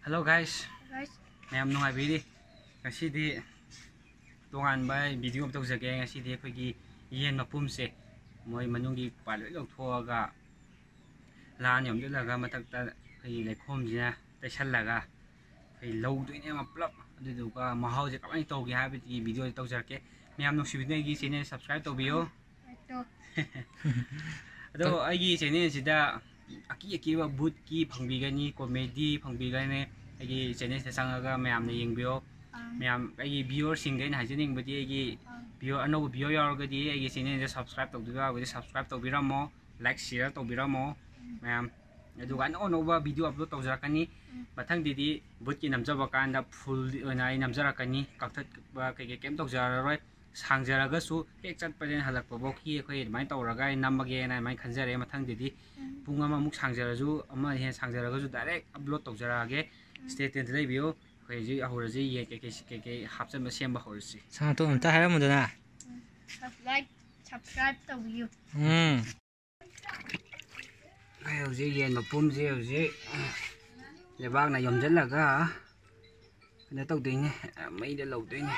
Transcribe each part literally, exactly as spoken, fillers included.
Hello guys, guys, ꯃꯌꯥꯝ ꯅꯨꯡꯉꯥꯏꯕꯤꯔꯤ? ꯉꯁꯤꯗꯤ ꯇꯣꯉꯥꯟꯕ video ꯑꯃ ꯇꯧꯖꯒꯦ꯫ ꯉꯁꯤꯗꯤ ꯑꯩꯈꯣꯏꯒꯤ ꯌꯦꯟ ꯃꯄꯨꯝꯁꯦ, ꯃꯣꯏ ꯃꯅꯨꯡꯒꯤ ꯄꯥꯔꯠ ꯂꯣꯏ ꯂꯧꯊꯣꯛꯑꯒ ꯂꯥꯅ ꯌꯣꯝꯁꯤꯜꯂꯒ ꯃꯊꯛꯇ ꯑꯩꯈꯣꯏꯒꯤ ꯂꯩꯈꯣꯝꯁꯤꯅ ꯇꯩꯁꯜꯂꯒ ꯑꯩꯈꯣꯏ ꯂꯧꯗꯣꯏꯅꯦꯕ ꯄꯨꯂꯞ꯫ ꯑꯗꯨꯗꯨꯒ ꯃꯍꯥꯎꯁꯦ ꯀꯃꯥꯏꯅ ꯇꯧꯒꯦ ꯍꯥꯏꯕꯗꯤ videoꯁꯦ ꯇꯧꯖꯔꯛꯀꯦ꯫ ꯃꯌꯥꯝ ꯅꯨꯡꯁꯤꯕꯤꯗꯨꯅ ꯑꯩꯒꯤ channel subscribe ꯇꯧꯕꯤꯌꯨ꯫ ꯑꯗꯣ ꯑꯩꯒꯤ channelꯁꯤꯗ ꯑꯀꯤ ꯑꯀꯤꯕ ꯚꯨꯠꯀꯤ ꯐꯪꯕꯤꯒꯅꯤ, comedy ꯐꯪꯕꯤꯒꯅꯤ꯫ ꯑꯩꯒꯤ channelꯁꯤꯗ ꯆꯪꯉꯒ ꯃꯌꯥꯝꯅ ꯌꯦꯡꯕꯤꯌꯣ꯫ ꯑꯥ꯫ ꯃꯌꯥꯝ, ꯑꯩꯒꯤ viewerꯁꯤꯡꯗ ꯑꯩꯅ ꯍꯥꯏꯖꯅꯤꯡꯕꯗꯤ, ꯑꯩꯒꯤ ꯑꯥ꯫ Viewer, ꯑꯅꯧꯕ viewer ꯌꯥꯎꯔꯒꯗꯤ ꯑꯩꯒꯤ channelꯁꯦ subscribe ꯇꯧꯗꯕ ꯌꯥꯎꯔꯒꯗꯤ subscribe ꯇꯧꯕꯤꯔꯝꯃꯣ, like, share ꯇꯧꯕꯤꯔꯝꯃꯣ ꯎꯝ꯫ ꯃꯌꯥꯝ꯫ ꯑꯗꯨꯒ ꯑꯅꯧ ꯑꯅꯧꯕ video upload ꯇꯧꯖꯔꯛꯀꯅꯤ꯫ ꯎꯝ꯫ ꯃꯊꯪꯗꯗꯤ ꯚꯨꯠꯀꯤ ꯅꯝꯖꯕ ꯀꯥꯟꯗ full ꯑꯣꯏꯅ ꯑꯩ ꯅꯝꯖꯔꯛꯀꯅꯤ, ꯀꯛꯊꯠꯄ ꯀꯩꯀꯩ ꯀꯩꯝ ꯇꯧꯖꯔꯔꯣꯏ꯫ ꯁꯥꯡꯖꯔꯒꯁꯨ ꯍꯦꯛ ꯆꯠꯄꯗꯒꯤꯅ ꯍꯜꯂꯛꯄꯐꯥꯎꯒꯤ ꯑꯩꯈꯣꯏ ꯑꯗꯨꯃꯥꯏꯅ ꯇꯧꯔꯒ ꯑꯩ ꯅꯝꯃꯒꯦꯅ ꯑꯗꯨꯃꯥꯏꯅ ꯈꯟꯖꯔꯦ꯫ ꯃꯊꯪꯗꯗꯤ ꯎꯝ꯫ ꯄꯨꯡ ꯑꯃꯃꯨꯛ ꯁꯥꯡꯖꯔꯁꯨ, ꯑꯃ ꯍꯦꯟꯅ ꯁꯥꯡꯖꯔꯒꯁꯨ direct upload ꯇꯧꯖꯔꯛꯑꯒꯦ꯫ ꯎꯝ꯫ Stay tuned ꯂꯩꯕꯤꯌꯨ꯫ ꯑꯩꯈꯣꯏ ꯍꯧꯖꯤꯛ ꯍꯧꯔꯁꯤ, ꯌꯦꯟ ꯀꯩꯀꯩ, ꯀꯩꯀꯩ ꯍꯥꯞꯆꯟꯕ ꯁꯦꯝꯕ ꯍꯧꯔꯁꯤ꯫ ꯁꯅꯥꯇꯣꯝ, ꯑꯝꯇ ꯍꯥꯏꯔꯝꯃꯨꯗꯅ꯫ Like, subscribe ꯇꯧꯕꯤꯌꯨ꯫ ꯎꯝ꯫ ꯑꯩꯈꯣꯏ ꯍꯧꯖꯤꯛ ꯌꯦꯟ ꯃꯄꯨꯝꯁꯦ ꯍꯧꯖꯤꯛ ꯂꯩꯕꯥꯛꯅ ꯌꯣꯝꯁꯤꯜꯂꯒ ꯀꯩꯅꯣ ꯇꯧꯗꯣꯏꯅꯦ, ꯃꯩꯗ ꯂꯧꯗꯣꯏꯅꯦ꯫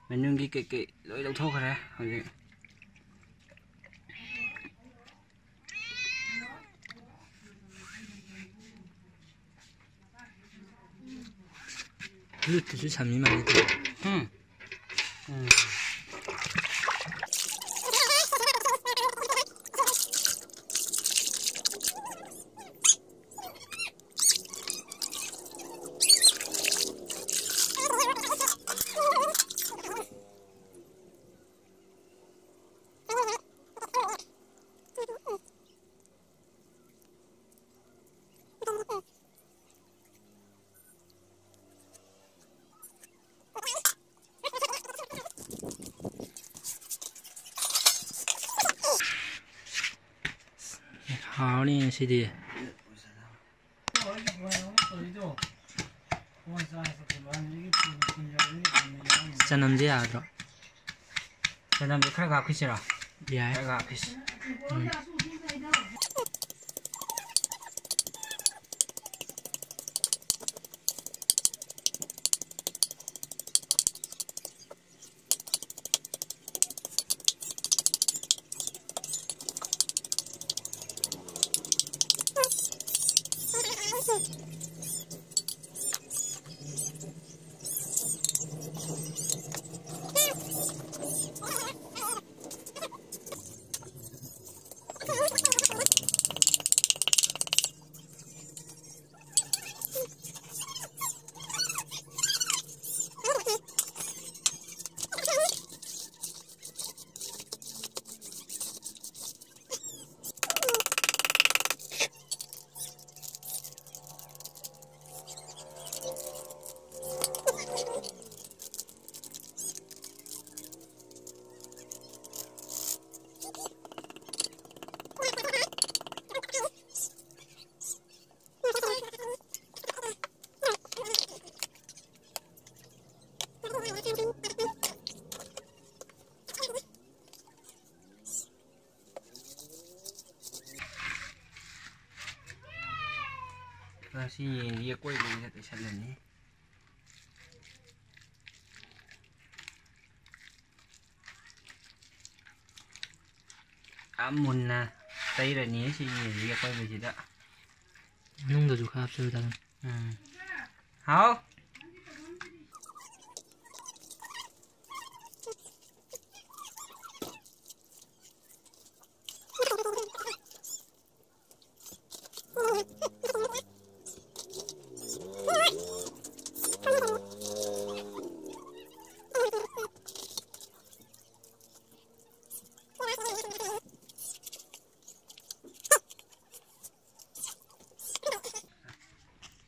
ꯃꯅꯨꯡꯒꯤ ꯀꯩꯀꯩ ꯂꯣꯏ ꯂꯧꯊꯣꯛꯈ꯭ꯔꯦ ꯍꯧꯖꯤꯛ꯫ Bluetoothꯁꯨ ꯁꯝꯃꯤ ꯃꯥꯜꯂꯦ꯫ ꯎꯝ꯫ ꯎꯝ꯫ ꯍꯥꯎꯅꯤ ꯉꯁꯤꯗꯤ꯫ ꯆꯅꯝꯁꯦ ꯌꯥꯗ꯭ꯔꯣ? ꯆꯅꯝꯁꯦ ꯈꯔ ꯍꯥꯞꯈꯤꯁꯤꯔꯣ? ꯌꯥꯏ꯫ ꯈꯔ ꯍꯥꯞꯈꯤꯁꯤ꯫ ꯎꯝ꯫ ꯉꯁꯤ ꯌꯦꯟꯁꯤ ꯑꯀꯣꯏꯕꯁꯤꯗ ꯇꯩꯁꯜꯂꯅꯤ꯫ ꯌꯥꯝ ꯃꯨꯟꯅ ꯇꯩꯔꯅꯤ ꯁꯤ ꯌꯦꯟꯁꯤ ꯑꯀꯣꯏꯕꯁꯤꯗ꯫ ꯃꯅꯨꯡꯗꯁꯨ ꯈꯔ ꯍꯥꯞꯆꯤꯜꯂꯗꯕꯅꯤ꯫ ꯎꯝ꯫ ꯍꯥꯎ꯫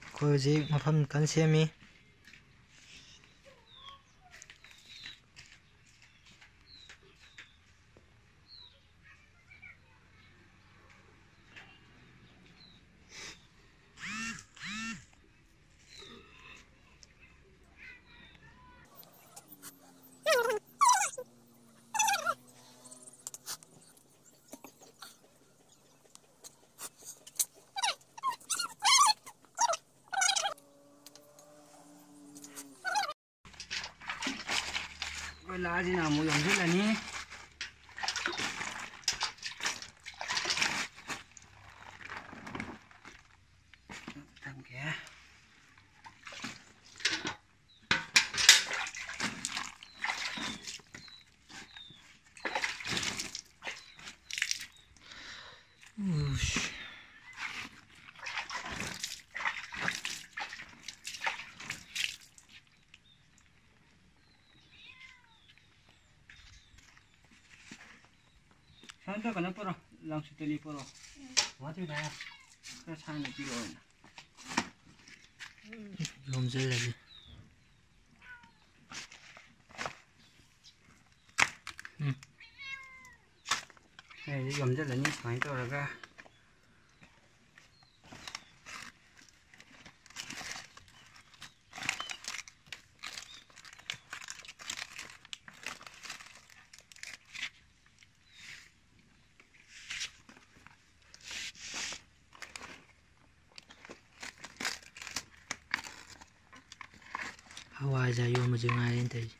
ꯑꯩꯈꯣꯏ ꯍꯧꯖꯤꯛ ꯃꯐꯝ ꯀꯟꯅ ꯁꯦꯝꯃꯤ꯫ ꯀꯣꯏꯂꯥꯁꯤꯅ ꯑꯃꯨꯛ ꯌꯣꯝꯁꯤꯜꯂꯅꯤ꯫ ꯊꯝꯒꯦ꯫ ꯎꯁ꯫ ꯁꯥꯟꯇ, ꯀꯩꯅꯣ ꯄꯨꯔꯛꯑꯣ, ꯂꯪꯁꯨ ꯇꯦꯂꯤ ꯄꯨꯔꯛꯑꯣ꯫ Water bag. ꯈꯔ ꯁꯥꯡꯅ ꯄꯤꯔꯛꯑꯣꯅ꯫ ꯌꯣꯝꯁꯤꯜꯂꯁꯤ꯫ ꯎꯝ꯫ ꯑꯩꯗꯤ ꯌꯣꯝꯁꯤꯜꯂꯅꯤ ꯁꯨꯃꯥꯏꯅ ꯇꯧꯔꯒ꯫ ꯍꯋꯥꯏꯖꯥꯔ ꯌꯣꯟꯕꯁꯨ ꯉꯥꯏꯔꯦꯅ ꯇꯧꯔꯤꯁꯦ꯫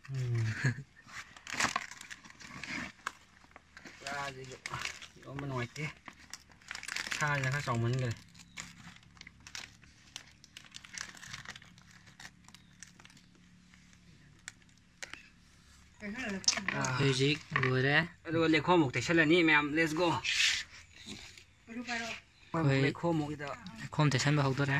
ꯎꯝ꯫ ꯆꯥꯁꯦ ꯌꯣ-, ꯌꯣꯟꯕ ꯅꯨꯡꯉꯥꯏꯇꯦ꯫ ꯁꯥꯁꯤꯅ ꯈꯔ ꯆꯥꯎꯃꯟꯈ꯭ꯔꯦ꯫ ꯑꯥ꯫ ꯍꯧꯖꯤꯛ ꯂꯣꯏꯔꯦ꯫ ꯑꯗꯨꯒ ꯂꯩꯈꯣꯝꯃꯨꯛ ꯇꯩꯁꯜꯂꯅꯤ ꯃꯌꯥꯝ꯫ Let's go꯫ ꯑꯩꯈꯣꯏ ꯂꯩꯈꯣꯝꯃꯨꯛꯀꯤꯗ꯫ ꯂꯩꯈꯣꯝ ꯇꯩꯁꯟꯕ ꯍꯧꯗꯣꯔꯦ꯫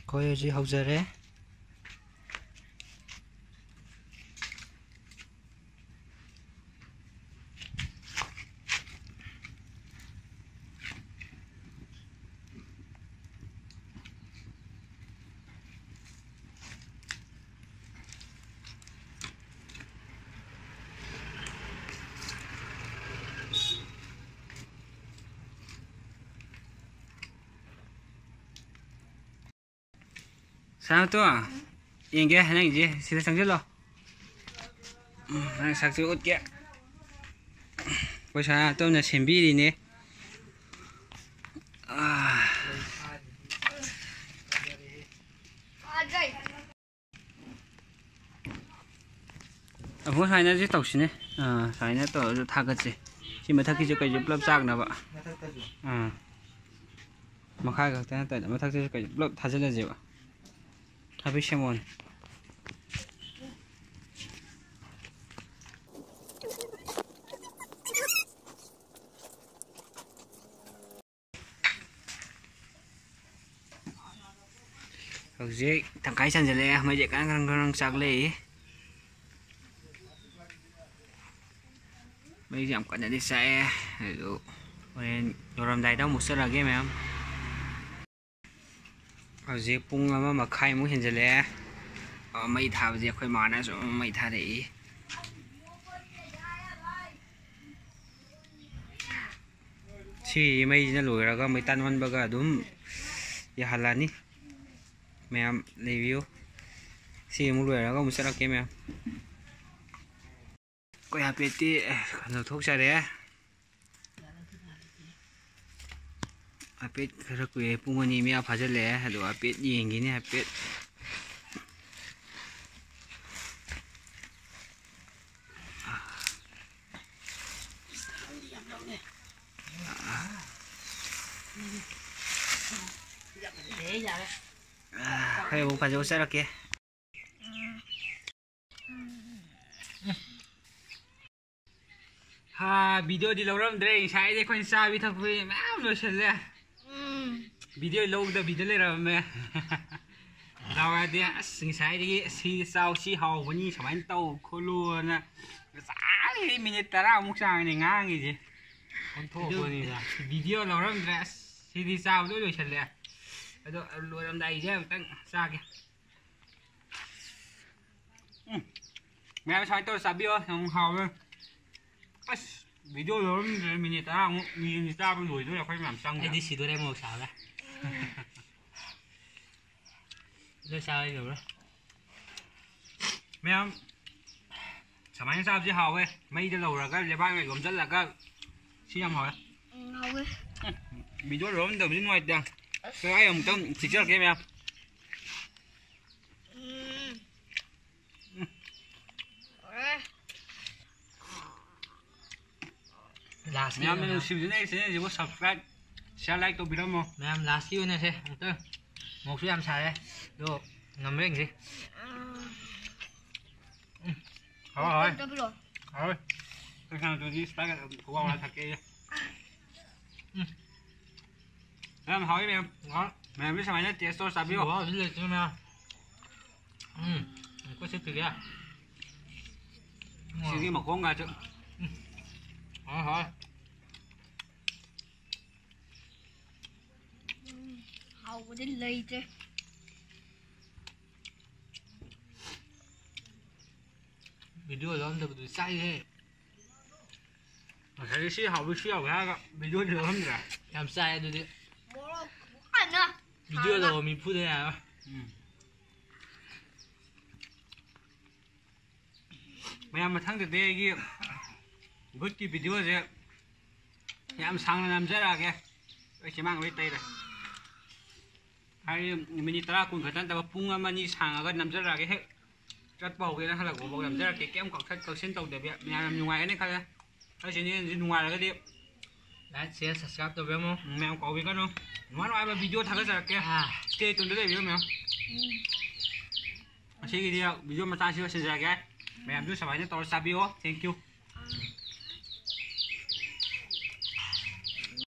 ꯑꯩꯈꯣꯏ ꯍꯧꯖꯤꯛ ꯍꯧꯖꯔꯦ꯫ ꯁꯅꯥꯇꯣ, ꯌꯦꯡꯒꯦ ꯅꯪꯒꯤꯁꯦ, ꯁꯤꯗ ꯆꯪꯁꯤꯜꯂꯣ꯫ ꯎꯝ, ꯅꯪ ꯁꯛꯁꯦ ꯎꯠꯀꯦ꯫ ꯑꯩꯈꯣꯏ ꯁꯅꯥꯇꯣꯝꯅ ꯁꯦꯝꯕꯤꯔꯤꯅꯦ꯫ ꯑꯥ꯫ ꯑꯃꯨꯛ ꯁꯨꯃꯥꯏꯅꯁꯨ ꯇꯧꯁꯤꯅꯦ꯫ ꯑꯥ, ꯁꯨꯃꯥꯏꯅ ꯇꯧꯔꯁꯨ ꯊꯥꯒꯠꯁꯦ꯫ ꯁꯤ ꯃꯊꯛꯀꯤꯁꯦ ꯀꯩꯁꯨ ꯄꯨꯂꯞ ꯆꯥꯛꯅꯕ꯫ ꯃꯊꯛꯇꯁꯨ꯫ ꯑꯥ꯫ ꯃꯈꯥ ꯈꯛꯇ ꯅꯠꯇꯅ ꯃꯊꯛꯇꯁꯨ ꯀꯩꯁꯨ ꯄꯨꯂꯞ ꯊꯥꯖꯤꯜꯂꯁꯦꯕ꯫ ꯍꯥꯏꯐꯦꯠ ꯁꯦꯝꯃꯛꯑꯣꯅꯦ꯫ ꯍꯧꯖꯤꯛ ꯇꯪꯈꯥꯏ ꯆꯟꯁꯤꯜꯂꯛꯑꯦ꯫ ꯃꯩꯁꯦ ꯀꯔꯪ ꯀꯔꯪ ꯀꯔꯪ ꯆꯥꯛꯂꯛꯏ꯫ ꯃꯩꯁꯦ ꯌꯥꯝ ꯀꯟꯅꯗꯤ ꯆꯥꯛꯑꯦ꯫ ꯑꯗꯨ ꯍꯣꯔꯦꯟ ꯌꯧꯔꯝꯗꯥꯏꯗ ꯑꯃꯨꯛ ꯆꯠꯂꯒꯦ ꯃꯌꯥꯝ꯫ ꯍꯧꯖꯤꯛ ꯄꯨꯡ ꯑꯃ ꯃꯈꯥꯏꯃꯨꯛ ꯍꯦꯟꯖꯜꯂꯛꯑꯦ꯫ ꯑ, ꯃꯩ ꯊꯥꯕꯁꯦ ꯑꯩꯈꯣꯏ ꯃꯥꯅ ꯁꯨꯝ ꯃꯩ ꯊꯥꯔꯛꯏ꯫ ꯁꯤ ꯃꯩꯁꯤꯅ ꯂꯣꯏꯔꯒ ꯃꯩꯇꯥꯟ ꯑꯣꯟꯕꯒ ꯑꯗꯨꯝ ꯌꯥꯍꯜꯂꯅꯤ꯫ ꯃꯌꯥꯝ ꯂꯩꯕꯤꯌꯨ꯫ ꯁꯤ ꯑꯃꯨꯛ ꯂꯣꯏꯔꯒ ꯑꯃꯨꯛ ꯆꯠꯂꯛꯀꯦ ꯃꯌꯥꯝ꯫ ꯑꯩꯈꯣꯏ ꯍꯥꯄꯦꯠꯇꯤ, ꯑꯦ, ꯀꯩꯅꯣ ꯊꯣꯛꯆꯔꯦ꯫ ꯍꯥꯄꯦꯠ ꯈꯔ ꯀꯨꯏꯔꯦ, ꯄꯨꯡ ꯑꯅꯤ ꯃꯌꯥ ꯐꯥꯖꯤꯜꯂꯛꯑꯦ꯫ ꯑꯗꯣ ꯍꯥꯄꯦꯠ ꯌꯦꯡꯈꯤꯅꯤ ꯍꯥꯄꯦꯠ꯫ ꯑꯩ ꯑꯃꯨꯛ ꯐꯖꯅ ꯎꯠꯆꯔꯛꯀꯦ꯫ ꯍꯥ, ꯚꯤꯗꯤꯑꯣꯗꯤ ꯂꯧꯔꯝꯗ꯭ꯔꯦ꯫ ꯉꯁꯥꯏꯗꯤ ꯑꯩꯈꯣꯏꯅ ꯆꯥꯕꯤ ꯊꯛꯄꯤ ꯃꯌꯥꯝ ꯂꯣꯏꯁꯜꯂꯦ꯫ ꯎꯝ꯫ ꯚꯤꯗꯤꯑꯣ ꯂꯧꯗꯕꯤꯗ ꯂꯩꯔꯝꯃꯦ꯫ ꯗꯥꯎ ꯌꯥꯗꯦ꯫ ꯑꯁ, ꯉꯁꯥꯏꯗꯒꯤ "ꯁꯤ ꯆꯥꯎ, ꯁꯤ ꯍꯥꯎꯕꯅꯤ, ꯁꯨꯃꯥꯏꯅ ꯇꯧ ꯈꯣꯠꯂꯨꯅ" ꯉꯁꯥꯏꯗꯒꯤ ꯃꯤꯅꯤꯠ ꯇꯔꯥꯃꯨꯛ ꯆꯥꯡꯅꯦ ꯉꯥꯡꯉꯤꯁꯦ꯫ ꯑꯣꯟꯊꯣꯛꯄꯅꯤꯗ꯫ ꯑꯗꯨ ꯚꯤꯗꯤꯑꯣ ꯂꯧꯔꯝꯗ꯭ꯔꯦ꯫ ꯑꯁ, ꯁꯤꯗꯤ ꯆꯥꯕ ꯂꯣꯏ ꯂꯣꯏꯁꯜꯂꯦ꯫ ꯑꯗꯣ ꯂꯣꯏꯔꯝꯗꯥꯏꯁꯦ ꯑꯃꯨꯛꯇꯪ ꯆꯥꯒꯦ꯫ ꯎꯝ꯫ ꯃꯌꯥꯝ ꯁꯨꯃꯥꯏꯅ ꯇꯧꯔ ꯆꯥꯕꯤꯌꯣ, ꯌꯥꯝ ꯍꯥꯎꯋꯦ꯫ ꯑꯁ, ꯚꯤꯗꯤꯑꯣ ꯂꯧꯔꯝꯗ꯭ꯔꯦ, ꯃꯤꯅꯤꯠ ꯇꯔꯥꯃꯨꯛ, ꯃꯤꯅꯤꯠ ꯆꯥꯕ ꯂꯣꯏꯗꯣꯔꯦ, ꯑꯩꯈꯣꯏ ꯃꯌꯥꯝ ꯆꯪꯗ꯭ꯔꯦ꯫ ꯑꯩꯗꯤ ꯁꯤꯗꯣꯔꯦ, ꯃꯣꯔꯣꯛ ꯁꯥꯕꯗ꯫ ꯂꯣꯏ ꯆꯥꯕ ꯂꯣꯏꯔꯦ꯫ ꯃꯌꯥꯝ, ꯁꯨꯃꯥꯏꯅ ꯆꯥꯕꯁꯦ ꯍꯥꯎꯋꯦ, ꯃꯩꯗ ꯂꯧꯔꯒ, ꯂꯩꯕꯥꯛꯅ ꯌꯣꯝꯁꯤꯜꯂꯒ, ꯁꯤ ꯌꯥꯝ ꯍꯥꯎꯋꯦ꯫ ꯎꯝ, ꯍꯥꯎꯋꯦ꯫ ꯎꯝ, ꯚꯤꯗꯤꯑꯣ ꯂꯧꯔꯝꯗꯕꯁꯤ ꯅꯨꯡꯉꯥꯏꯇꯦ꯫ ꯑꯁ꯫ ꯑꯩ ꯑꯃꯨꯛꯇꯪ ꯆꯤꯛꯆꯔꯛꯀꯦ, ꯃꯌꯥꯝ꯫ ꯎꯝ꯫ ꯎꯝ꯫ ꯍꯥꯎꯔꯦ꯫ ꯃꯌꯥꯝꯅ ꯅꯨꯡꯁꯤꯕꯤꯗꯨꯅ ꯑꯩ ꯆꯦꯅꯦꯜꯁꯤꯕꯨ ꯁꯕꯁꯀ꯭ꯔꯥꯏꯕ, ꯁꯤꯌꯥꯔ, ꯂꯥꯏꯛ ꯇꯧꯕꯤꯔꯝꯃꯣ꯫ ꯃꯌꯥꯝ ꯂꯥꯁꯀꯤ ꯑꯣꯏꯅꯁꯦ ꯑꯃꯨꯛꯇꯪ꯫ ꯃꯣꯛꯁꯨ ꯌꯥꯝ ꯁꯥꯔꯦ, ꯑꯗꯣ ꯉꯝꯕ꯭ꯔꯥ ꯌꯦꯡꯁꯤ꯫ ꯎꯝ, ꯍꯥꯎꯋꯦ, ꯍꯥꯎꯋꯦ꯫ ꯆꯠꯄ꯭ꯔꯣ? ꯍꯥꯎꯋꯦ꯫ ꯀꯩꯁꯥꯝꯊꯣꯡꯗꯤ ꯁ꯭ꯄꯔꯥꯏꯠ ꯈꯨꯋꯥ ꯋꯥ ꯊꯛꯀꯦ꯫ ꯎꯝ꯫ ꯌꯥꯝ ꯍꯥꯎꯋꯤ ꯃꯌꯥꯝ꯫ ꯍꯥꯎꯋꯦ꯫ ꯃꯌꯥꯝꯁꯨ ꯁꯨꯃꯥꯏꯅ ꯇꯦꯁ ꯇꯧꯔ ꯆꯥꯕꯤꯌꯨ꯫ ꯁꯤ ꯋꯥꯁꯤ ꯂꯩꯇ꯭ꯔꯦ ꯃꯌꯥꯝ꯫ ꯎꯝ꯫ ꯑꯩꯈꯣꯏ ꯁꯤ ꯄꯤꯒꯦ꯫ ꯁꯤꯒꯤ ꯃꯈꯣꯡꯒꯁꯨ꯫ ꯎꯝ꯫ ꯍꯥꯎꯋꯦ, ꯍꯥꯎꯋꯦ꯫ ꯎꯝ, ꯍꯥꯎꯕꯗꯤ ꯂꯩꯇ꯭ꯔꯦ꯫ ꯚꯤꯗꯤꯑꯣ ꯂꯧꯔꯝꯗꯕꯗꯨꯗꯤ ꯆꯥꯛꯏꯍꯦ꯫ ꯉꯁꯥꯏꯗꯤ ꯁꯤ ꯍꯥꯎꯕ ꯁꯤ ꯌꯥꯎꯕ ꯍꯥꯏꯔꯒ ꯚꯤꯗꯤꯑꯣꯗꯤ ꯂꯧꯔꯝꯗ꯭ꯔꯦ꯫ ꯌꯥꯝ ꯆꯥꯏ ꯑꯗꯨꯗꯤ꯫ ꯃꯣꯔꯣꯛ ꯐꯖꯅ ꯚꯤꯗꯤꯑꯣ ꯁꯥꯔꯒ꯫ ꯂꯧꯕ ꯃꯤ ꯐꯨꯗ ꯌꯥꯔꯣꯏ꯫ ꯎꯝ꯫ ꯃꯌꯥꯝ ꯃꯊꯪꯗꯗꯤ ꯑꯩꯒꯤ ꯚꯨꯠꯀꯤ ꯚꯤꯗꯤꯑꯣꯁꯦ ꯌꯥꯝ ꯁꯥꯡꯅ ꯅꯝꯖꯔꯛꯑꯒꯦ꯫ ꯑꯩ ꯆꯤꯃꯥꯡ ꯂꯣꯏ ꯇꯩꯔꯦ꯫ ꯍꯥꯏꯗꯤ ꯃꯤꯅꯤꯠ ꯇꯔꯥ ꯀꯨꯟ ꯈꯛꯇ ꯅꯠꯇꯕ ꯄꯨꯡ ꯑꯃ ꯑꯅꯤ ꯁꯥꯡꯉꯒ ꯅꯝꯖꯔꯛꯑꯒꯦ꯫ ꯍꯦꯛ ꯆꯠꯄ ꯍꯧꯒꯦꯅ ꯍꯜꯂꯛꯄ ꯐꯥꯎ ꯅꯝꯖꯔꯛꯀꯦ꯫ ꯀꯩꯝ ꯀꯛꯊꯠ ꯀꯛꯁꯤꯟ ꯇꯧꯗꯕꯤ꯫ ꯃꯌꯥꯝ ꯌꯥꯝ ꯅꯨꯡꯉꯥꯏꯒꯅꯤ ꯈꯜꯂꯦ꯫ ꯑꯩ ꯆꯦꯅꯦꯜꯁꯤ ꯅꯨꯡꯉꯥꯏꯔꯒꯗꯤ like, share, subscribe ꯇꯧꯕꯤꯔꯝꯃꯣ꯫ ꯎꯝ, ꯃꯌꯥꯝ ꯀꯥꯎꯕꯤꯒꯅꯨ꯫ ꯅꯨꯡꯉꯥꯏ ꯅꯨꯡꯉꯥꯏꯕ ꯚꯤꯗꯤꯑꯣ ꯊꯥꯒꯠꯆꯔꯛꯀꯦ꯫ ꯑꯥ꯫ Stay tuned ꯗ ꯂꯩꯕꯤꯌꯨ ꯃꯌꯥꯝ꯫ ꯎꯝ꯫ ꯉꯁꯤꯒꯤꯗꯤ ꯚꯤꯗꯤꯑꯣ ꯃꯆꯥꯁꯤ ꯂꯣꯏꯁꯤꯟꯖꯔꯒꯦ꯫ ꯃꯌꯥꯝꯁꯨ ꯁꯨꯃꯥꯏꯅ ꯇꯧꯔ ꯆꯥꯕꯤꯌꯣ꯫ Thank you꯫